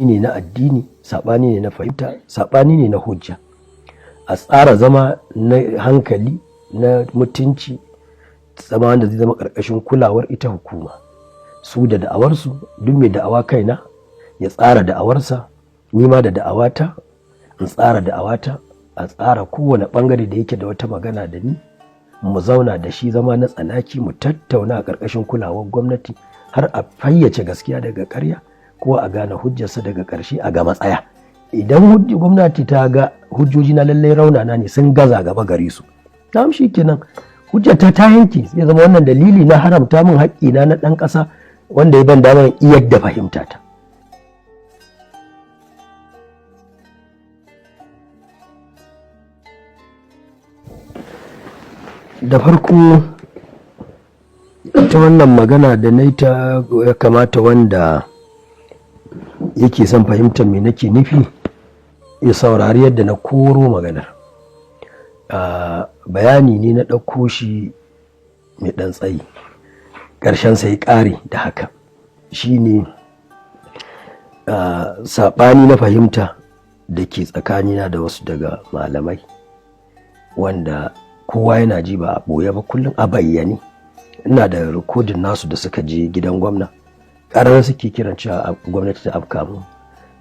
Ne na addini, saɓani ne na fahimta, saɓani ne na hujja. A tsara zama na hankali, na mutunci, zama wanda zai zama ƙarƙashin kulawar ita hukuma. Su da da'awarsu, duk mai da'awa kaina ya tsara da'awarsa, ni ma da da'awata in tsara da'awata, a tsara kowane ɓangare da yake da wata magana da ni, mu zauna da shi zama na tsanaki, mu tattauna a ƙarƙashin kulawar gwamnati har a fayyace gaskiya daga ƙarya, ko a gane hujjarsa daga ƙarshe, a ga matsaya. Idan gwamnati ta ga hujjoji na lallai raunana ne, sun gaza gaba gare su, na'am, shi kenan, hujjata ta yanke, zai zama wannan dalili na haramta min haƙƙina na ɗan ƙasa wanda ya ban damar iyar da fahimta ta. Da farko, ita wannan magana da na ta ya kamata wanda yake son fahimtar me nake nufi ya saurari yadda na koro maganar. Bayani ne na ɗauko shi mai ɗan tsayi, ƙarshen sai ƙare da haka. Shine saɓani na fahimta da ke tsakanina da wasu daga malamai, wanda kowa yana ji, ba a ɓoye ba, kullum a bayyane. Ina da rikodin nasu da suka je gidan gwamna, ƙarar suke kiran cewa gwamnati ta afka mu,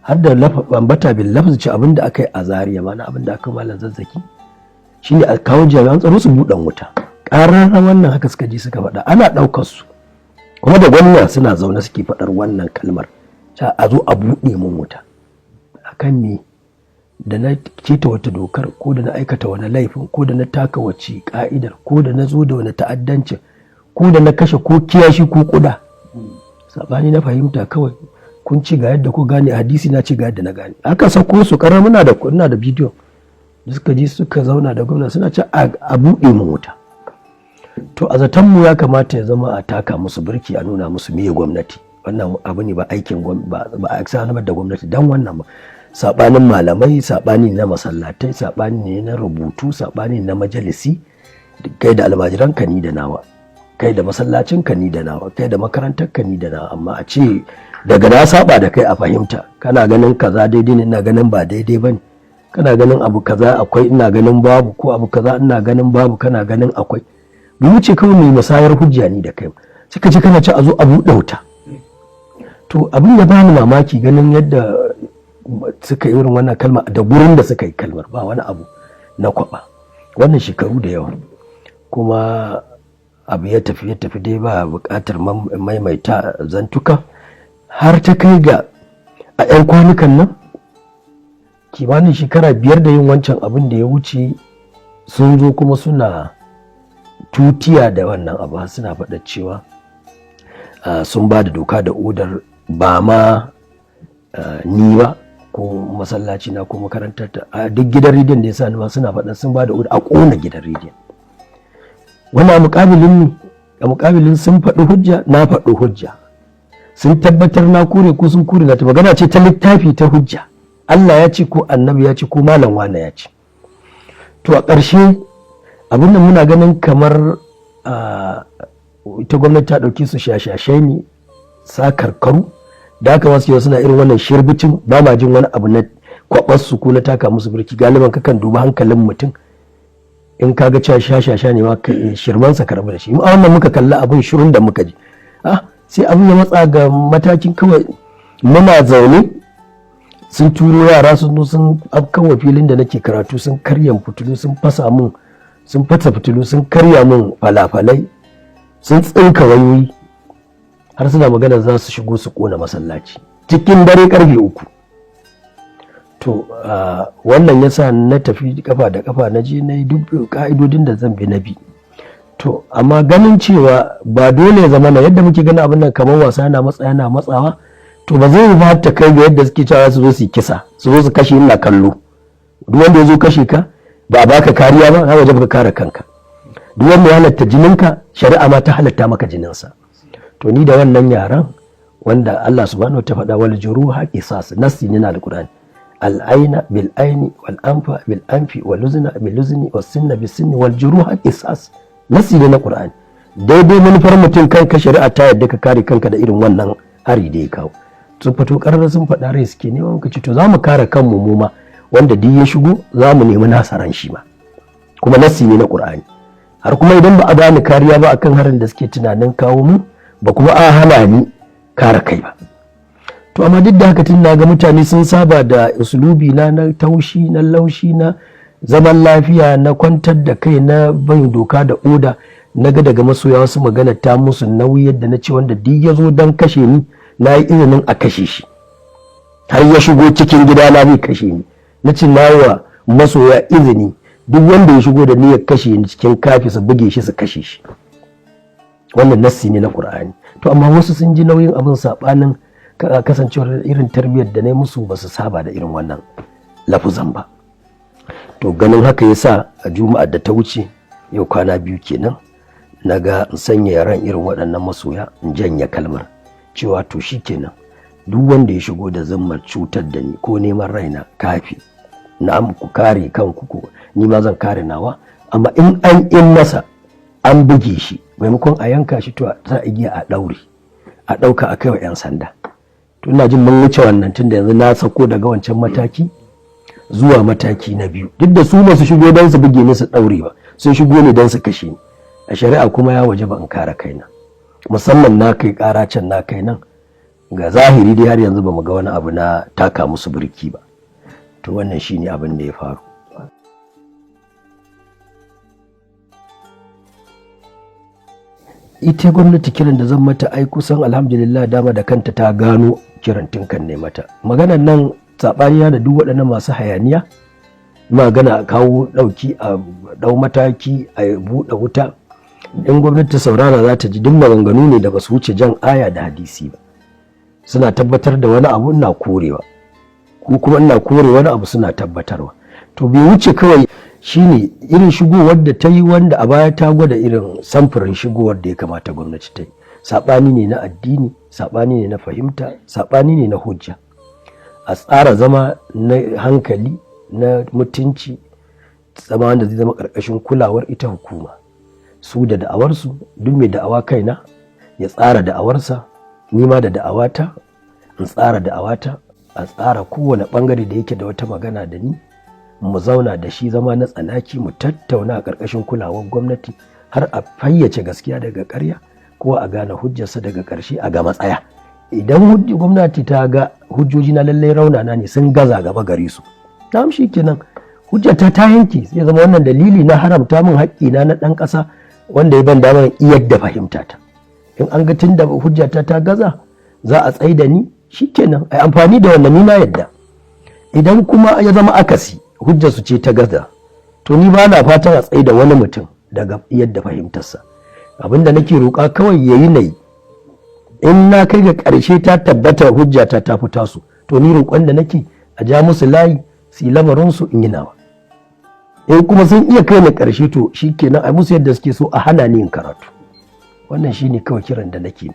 har da ambata bil lafzi ce abin da aka yi a Zaria ma na abin da aka malam Zazzaki shine a kawo jami'an tsaro su buɗan wuta. Ƙarar wannan haka suka je suka faɗa, ana ɗaukar su kuma da gwamna suna zaune suke faɗar wannan kalmar ta a zo a buɗe mun wuta. Akan me? Da na keta wata dokar, ko da na aikata wani laifin, ko da na taka wace ka'idar, ko da na zo da wani ta'addancin, ko da na kashe ko kiyashi ko kuda? Sabani na fahimta kawai. Kun ci ga yadda ku gane hadisi, na ci ga yadda na gane. Aka sako su karar, muna da ina da bidiyo da suka ji suka zauna da gwamna suna ci a buɗe mun wuta. To, a zaton mu ya kamata ya zama a taka musu birki, a nuna musu meye gwamnati. Wannan abu ne ba aikin ba, a sanar da gwamnati dan wannan ba. Sabanin malamai, sabani na masallatai, sabani ne na rubutu, sabani na majalisi. Kai da almajiran ka, ni da nawa, kai da masallacin ka, ni da nawa, kai da makarantar ka, ni da nawa. Amma a ce daga na saba da kai a fahimta, kana ganin kaza daidai ne, ina ganin ba daidai bane, kana ganin abu kaza akwai, ina ganin babu, ko abu kaza ina ganin babu, kana ganin akwai, mu wuce kawai mai musayar hujja ni da kai, sai ka ce kana ci a zo a buɗe wuta. To, abin ya bani mamaki ganin yadda suka yi irin wannan kalma da gurin da suka yi kalmar, ba wani abu na kwaba. Wannan shekaru da yawa kuma abu ya tafi ya tafi dai, ba buƙatar maimaita zantuka, har ta kai ga a 'yan kwanukan nan, kimanin shekara 5 da yin wancan abin da ya wuce, sun zo kuma suna tutiya da wannan abu, suna faɗa cewa sun ba da doka da odar ba ma ni ba, ko masallaci na, ko makarantar ta, a duk gidan rediyon da ya sa ni ma, suna faɗa sun ba da odar a ƙona gidan rediyon. Wannan muƙabilin ne, a muƙabilin sun faɗi hujja, na faɗi hujja, sun tabbatar na kore ko sun kore na. Ta magana ce ta littafi, ta hujja, Allah ya ce ko annabi ya ce ko malam wane ya ce. To, a ƙarshe abin da muna ganin kamar ita gwamnati ta ɗauki su shashashai ne, sakarkaru da aka wasu yau suna irin wannan shirbicin, ba ma jin wani abu na kwabarsu ko na taka musu birki. Galiban kakan duba hankalin mutum, in ka ga cewa shashasha ne ma, shirmansa ka rabu da shi. A wannan muka kalli abin, shirin da muka ji, sai abin ya matsa ga matakin kawai muna zaune sun turo yara sun zo sun afkawa filin da nake karatu, sun karya fitilu, sun fasa mun, sun fasa fitilu, sun karya mun falafalai, sun tsinka wayoyi, har suna magana za su shigo su kona masallaci cikin dare karfe 3. To, wannan yasa na tafi kafa da kafa, na je na yi duk ka'idodin da zan bi na bi. To, amma ganin cewa ba dole ya zama na yadda muke ganin abin nan kamar wasa yana matsa yana matsawa, to ba zai ba ta kai ga yadda suke cewa su zo su yi kisa, su zo su kashe ina kallo. Duk wanda ya zo kashe ka, ba a baka kariya ba, na waje baka kare kanka. Duk wanda ya halatta jininka, shari'a ma ta halatta maka jininsa. To, ni da wannan yaran wanda Allah subhanahu ta faɗa wal juruha qisas, nassi ne na alqur'ani, al aina bil aini wal anfa bil anfi wal uzna bil uzni was sinna bis sinni wal juruha qisas, nassi ne na Qur'ani. Daidai manufar mutum kanka, shari'a ta yadda ka kare kanka da irin wannan hari da ya kawo. Sun fito ƙarar sun faɗa rai suke nema. Muka ce to za mu kare kanmu mu ma, wanda duk ya shigo za mu nemi nasa ran shi ma, kuma nassi ne na Qur'ani. Har kuma idan ba a bani kariya ba akan harin da suke tunanin kawo mu ba, kuma a hana ni kare kai ba. To amma duk da haka, tun na ga mutane sun saba da usulubi na na taushi, na laushi, na zaman lafiya, na kwantar da kai, na bin doka da oda, na ga daga masoya wasu magana ta musu nauyi, yadda na ce wanda duk ya zo don kashe ni, na yi izinin a kashe shi. Har ya shigo cikin gidana zai kashe ni, na ce na wa masoya izini, duk wanda ya shigo da niyyar kashe ni cikin kafi, su buge shi su kashe shi. Wannan nassi ne na Qur'ani. To amma wasu sun ji nauyin abin, sabanin kasancewar irin tarbiyyar da na yi musu, ba su saba da irin wannan lafuzan ba. To ganin haka yasa a Juma'ar da ta wuce, yau kwana 2 kenan, na ga in sanya ran irin waɗannan masoya, in janye kalmar cewa to shikenan, duk wanda ya shigo da zimmar cutar da ni ko neman raina, kafi na'am, ku kare kanku, ko ni ma zan kare nawa. Amma in an in masa an buge shi, maimakon a yanka shi, to za a igiya a ɗaure, a ɗauka a kai wa 'yan sanda. To ina jin mun wuce wannan, tunda yanzu na sako daga wancan mataki zuwa mataki na biyu. Duk da su ba su shigo don su buge ni su ɗaure ba, sun shigo ne don su kashe ni. A shari'a kuma ya waje ba in kare kaina, musamman na kai ƙara can, na kai nan. Ga zahiri dai har yanzu ba mu ga wani abu na taka musu birki ba. To wannan shine abin da ya faru. Ita gwamnati, kiran da zan mata, ai kusan alhamdulillah dama da kanta ta gano kiran tunkan ne mata. Maganan nan, saɓaniya da duk waɗannan masu hayaniya, magana a kawo ɗauki, a ɗau mataki, a buɗe wuta, in gwamnati ta saurara za ta ji duk maganganu ne da ba su wuce jan aya da hadisi ba. Suna tabbatar da wani abu, ina korewa, ko kuma ina kore wani abu, suna tabbatarwa. To bai wuce kawai shine irin shigowar da ta yi, wanda a baya ta gwada irin samfurin shigowar da ya kamata gwamnati ta yi. Saɓani ne na addini, saɓani ne na fahimta, saɓani ne na hujja. A tsara zama na hankali, na mutunci, zama wanda zai zama ƙarƙashin kulawar ita hukuma. Su da da'awarsu, duk mai da'awa kaina ya tsara da'awarsa, ni ma da da'awata in tsara da'awata, a tsara kowane ɓangare da yake da wata magana da ni, mu zauna da shi zama na tsanaki, mu tattauna a ƙarƙashin kulawar gwamnati har a fayyace gaskiya daga ƙarya, ko a gane hujjarsa daga ƙarshe, a ga matsaya. Idan gwamnati ta ga hujjoji na lallai raunana ne, sun gaza gaba gare su, na'am, kenan hujjata ta yanke, zai zama wannan dalili na haramta min haƙƙina na ɗan ƙasa wanda ya ban damar iyar da fahimta ta. In an ga tunda hujjata ta gaza za a tsaida ni, shikenan, ai amfani da wannan, ni na yadda. Idan kuma ya zama akasi, hujjar su ce ta gaza, to ni ba na fatan a tsaida wani mutum daga yadda fahimtarsa. Abinda nake roƙa kawai yayi nayi. In na kai ga ƙarshe ta tabbata hujjata ta fi tasu, to ni roƙon da nake, a ja musu layi su yi lamarin su, in yi nawa. In kuma sun iya kai ni ƙarshe, to shikenan, a musu yadda suke so, a hana ni yin karatu. Wannan shine kawai kiran da nake.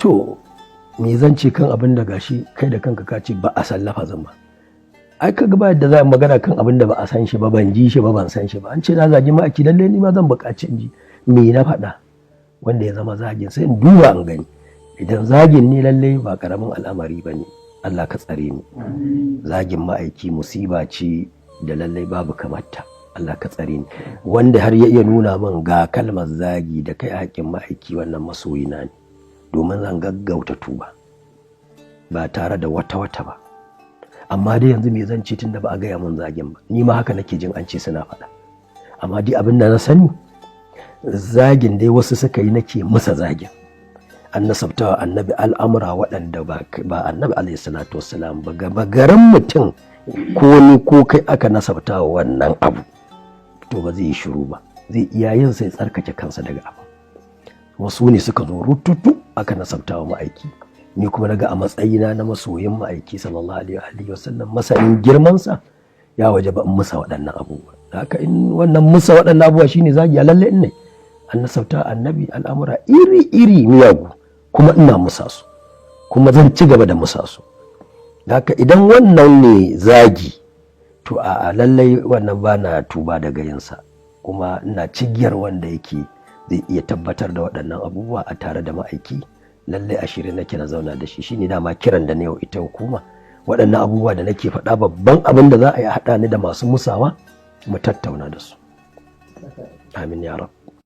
To me zan ce kan abin da gashi kai da kanka ka ce ba a san lafazin ba? Ai kaga ba yadda za a magana kan abin da ba a san shi ba, ban ji shi ba, ban san shi ba. An ce na zagi ma'aiki, lalle ni ma zan buƙaci in ji me na faɗa wanda ya zama zagin, sai in duba in gani. Idan zagin ne, lalle ba karamin al'amari ba ne. Allah ka tsare ni. Zagin ma'aiki musiba ce da lalle babu kamarta. Allah ka tsare ni. Wanda har ya iya nuna min ga kalmar zagi da kai haƙƙin ma'aiki, wannan masoyina ne, domin zan gaggauta tuba ba tare da wata wata ba. Amma dai yanzu me zan ce, tunda ba a gaya min zagin ba? Ni ma haka nake jin an ce suna faɗa. Amma dai abin da na sani, zagin dai wasu suka yi, nake masa zagin. An nasabta wa Annabi al'amura waɗanda ba Annabi alaihi salatu wassalam ba. Gaba garin mutum, ko ni ko kai aka nasabta wa wannan abu, to ba zai yi shiru ba, zai iya yin sai tsarkake kansa daga abu. Wasu ne suka zo rututu aka nasabta wa ma'aiki, ni kuma naga a matsayina na masoyin ma'aiki sallallahu alaihi wasallam, masanin girmansa, ya waje ba in musa waɗannan abubuwa. Haka in wannan musa waɗannan abubuwa shine zagi, ya lalle in ne an nasabta Annabi al'amura iri-iri miyagu, kuma ina musa su, kuma zan ci gaba da musa su. Haka idan wannan ne zagi, to a lallai wannan ba na tuba daga yinsa, kuma ina cigiyar wanda yake zai iya tabbatar da waɗannan abubuwa a tare da ma'aiki. Lallai a shirye nake na zauna da shi. Shine dama kiran da na yau ita hukuma. Waɗannan abubuwa da nake faɗa, babban abin da za a yi, haɗa ni da masu musawa mu tattauna da su. Amin ya rab.